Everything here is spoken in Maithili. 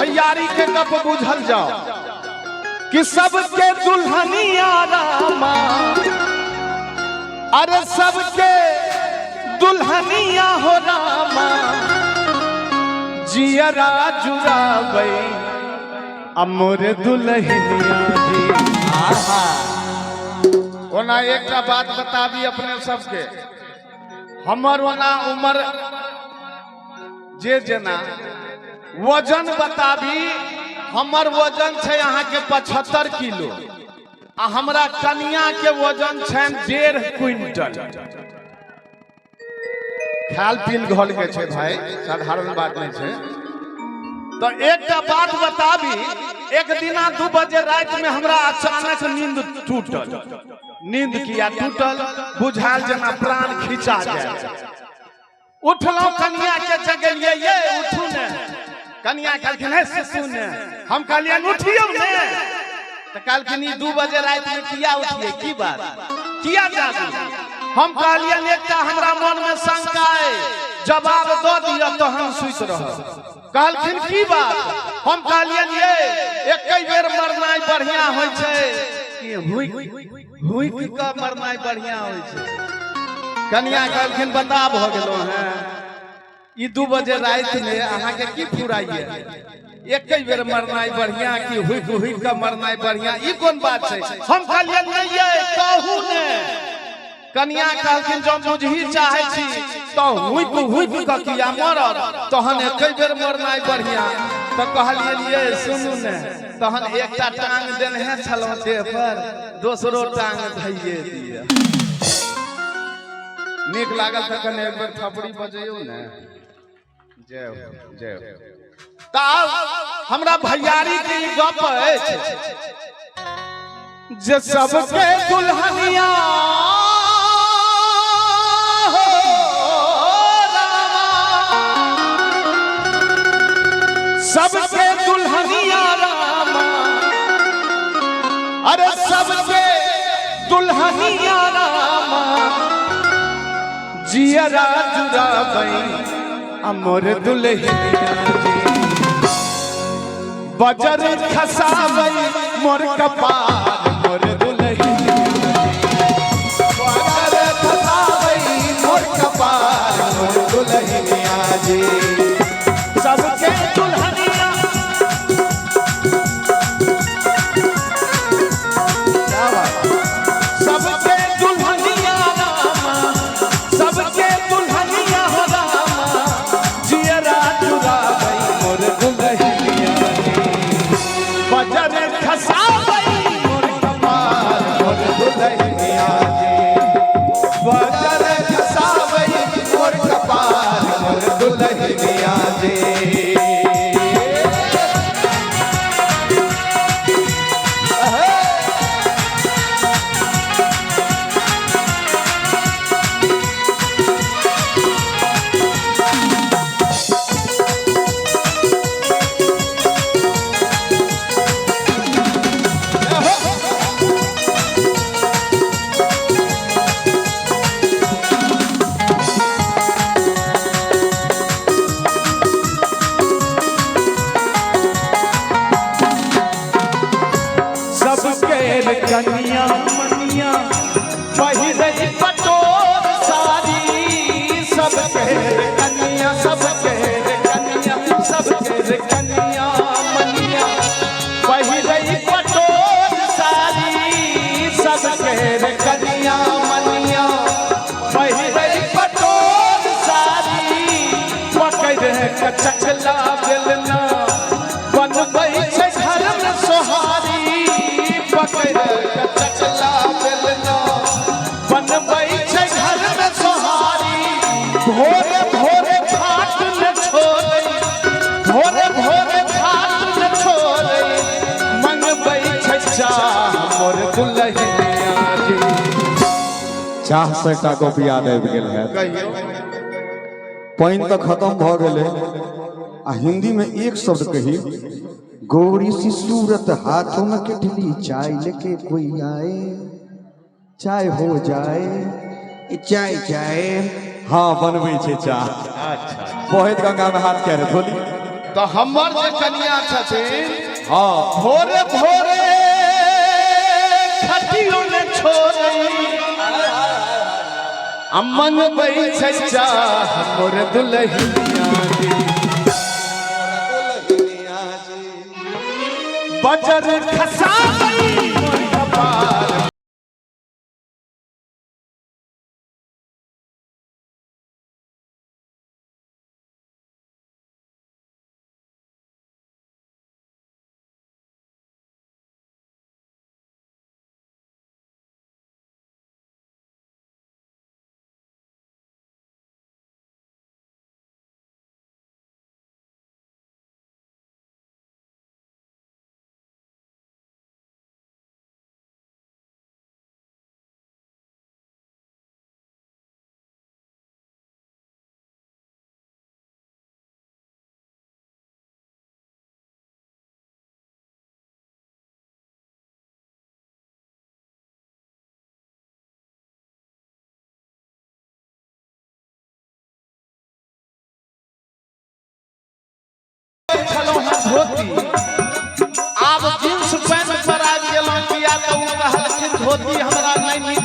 भैयारी के गप बुझल जाओ कि सबके दुल्हनिया रामा, अरे सबके दुल्हनिया हो रामा, जियरा जुड़ाबै अमर दुल्हनिया जी। ओना एकटा बात बताबी अपने सबके, हमर ओना उमर जे जेना वजन बताबी, हमर वजन छै अहाँके 75 किलो आ हमरा कनिया के वजन छनि 1.5 क्विंटल। खायल पील घर के छै भाई, साधारण बात नहीं छै। तो एकटा बात बताबी, एक दिना 2 बजे राति में हमरा अचानक नींद टूटल। नींद किया टूटल? बुझायल जेना प्राण खींचा जाए। उठलहुँ, कनिया के जगेलियै, ये उठू ने। कनिया कहलखिन हे सुतू ने। हम कहलियनि उठियौ ने। तऽ कहलखिन ई 2 बजे राति में किया उठिए, की बात, किया जागू? हम कहलियनि एकटा हमरा मन में शंका अइ, जवाब दऽ दिअ तहन सुति रहब। कहलखिन की बात? हम कहलियनि ये एकै बेर मरनाइ बढ़िया होइ छै कि हुइक हुइक कऽ मरनाइ बढ़िया होइ छै? कनिया कहलखिन बता भऽ गेलहुँ हेँ, ई 2 बजे राति में अहाँके की फुराइए? एकै बेर मरनाइ बढ़िया कि हुइक हुइक कऽ मरनाइ बढ़िया, ई कोन बात छै? हम कहलियनि नहि ये कहू ने। कनिया कहलखिन जँ बुझही चाहै छी तऽ हुइक हुइक कऽ किया मरब, तहन एकै बेर मरनाइ बढ़िया। तऽ कहलियनि ये सुनू ने, तहन एकटा टांग देनहे छलहुँ देह पर, दोसरो टांग धैये दिअ। नीक लागल तऽ कने एक बेर थपड़ी बजैयौ ने। जय हो, जय हो। तऽ हमरा भैयारी के ई गप अछि जे सबके दुल्हनिया हो रामा, सबके दुल्हनिया रामा, अरे सबके दुल्हनिया रामा, जियरा जुड़ाबै अमर दुल्हनिया जी, बजर खसाबै मोर कपार मोर दुल्हनिया जी, बजर खसाबै मोर कपार मोर दुल्हनिया जी, सबके दुल्हनिया। क्या बात। सबके दुल्हनिया रामा, सबके दुल्हनिया हो रामा, जियरा जुड़ाबै मोर दुल्हनिया जी, बजर खसाबै मोर कपार मोर दुल्हनिया जी, बजर खसाबै मोर कपार मोर दुल्हनिया जी। सबके कनिया मनिया पहिरै पटोर साड़ी, सबके कनिया, सबके कनिया, सबके कनिया मनिया पहिरै पटोर साड़ी, सबके कनिया मनिया पहिरै पटोर साड़ी, पकड़ के चकला बेलना बनबै छै घर में सोहारी, पकड़ के चकला बेलना बनबै छै घर में सोहारी, भोरे भोरे खाट न छोड़ै, भोरे भोरे खाट न छोड़ै, मंगबै छै चाह मोर दुल्हनिया जी। चाह से एकटा गप याद आबि गेल है। कहियौ। पानि तऽ खत्म भऽ गेलै आ हिंदी में एक शब्द कही, गोरी सी सूरत हाथों में केटली चाय लेके कोई आए, चाय हो जाए, चाय चाय। हाँ, बनबै छै चाह। अच्छा। बहैत गंगा में हाथ किया रे धोली। तऽ हमर जे कनिया छथिन, भोरे भोरे खटियो ने छोड़ै आ मंगबै छै चाह मोर दुलहिया गे। बजर खसाबै मोर कपार। छलहुँ हँ धोती, आब जींस पैंट पर आबि गेलहुँ। किया तऽ ओ कहलखिन, धोती हमरा नहि नीक।